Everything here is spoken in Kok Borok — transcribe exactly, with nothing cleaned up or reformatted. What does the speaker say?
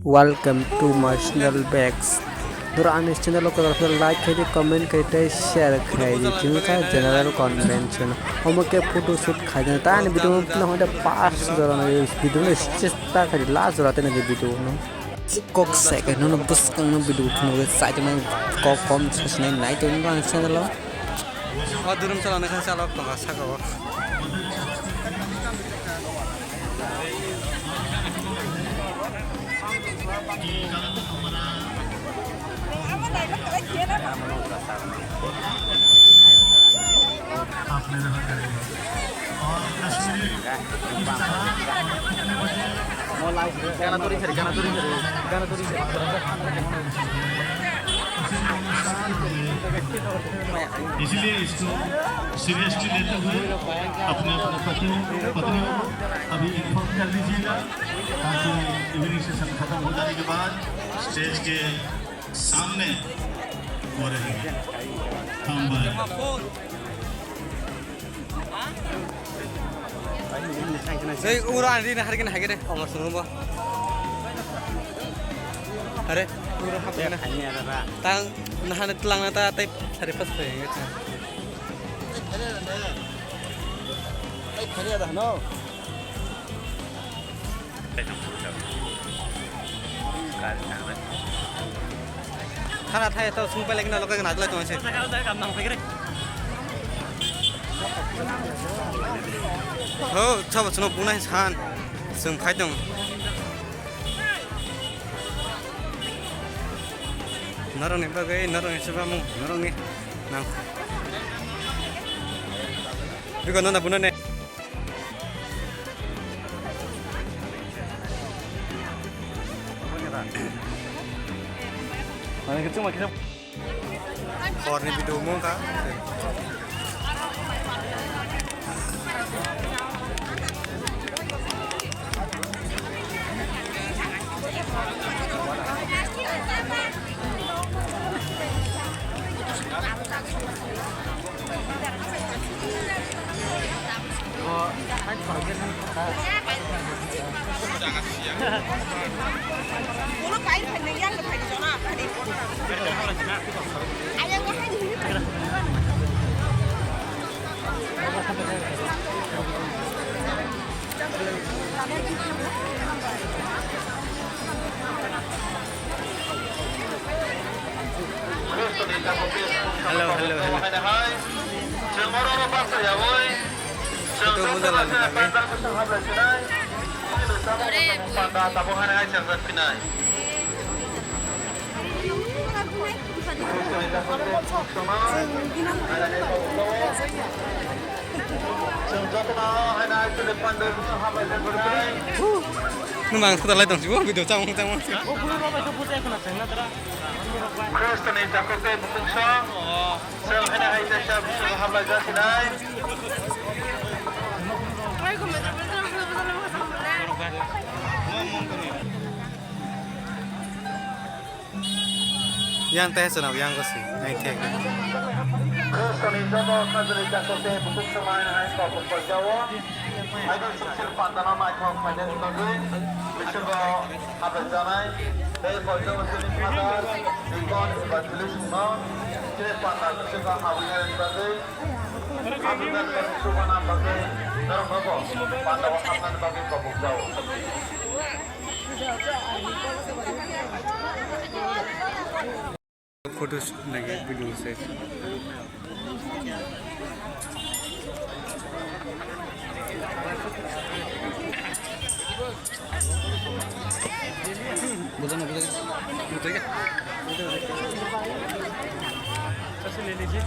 Welcome to my channel back. Doro ani channel o kwtal khe like khai di, comment khai tei share khai di. Chini kha general convention. Omo khe photo shoot khai di. Ta ani video no hwnde first jora no video no chesta khai di, last jora tei nai video no. Kok sai khai nono bwskang no video khwna sai tongmani kok kom sasinai nai tongmani ani channel o. O durum chalani kha chalok tongo saka o. इसलिए इसको सीरियसली लेते हुए अपने अपने पतियों पत्नियों को अभी इन्फॉर्म कर दीजिएगा, ताकि इवनिंग सेशन खत्म हो जाने के बाद स्टेज के सामने वो रहेंगे। हम bye. Ei, ura ani na hargin hagere, omor sunu bo. Are, ura hapgena. Tang nahane tlang na ta tai sari pas pe. Khana thai to sung pele kina lokai kena atlai tong se. Ho, chabo chino bunai san. Sung khai tong. Norokni bagwi, norokni chubamung, norokni nang. Biko nona bunane. Horni video mo ka. Hello, hello, hello. Ito mo dalan kami. Nwng ang thwdalai tong sio, video chamung chamung. Khristoni takhuk tei bukung song. Chwng haino hai jesa bisingo hablai jasinai. Yang teh chwng yang gosi, yang teh. Khristoni joto khajali takhuk tei bukung song haino hai kok kok jao. Haino suksil pandano naithok phainani bagwi bisingo hablai janai. Tei koitamo chini Father, Deacon, Evangelist no chini panda bisingo habwinani bagwi, habwinani bagwi, chubana bagwi, norokno bo pandao habnani bagwi kobok jao. Photo shoot lagi video se. Buta na, buta na. Buta na. Sasi le lijiye.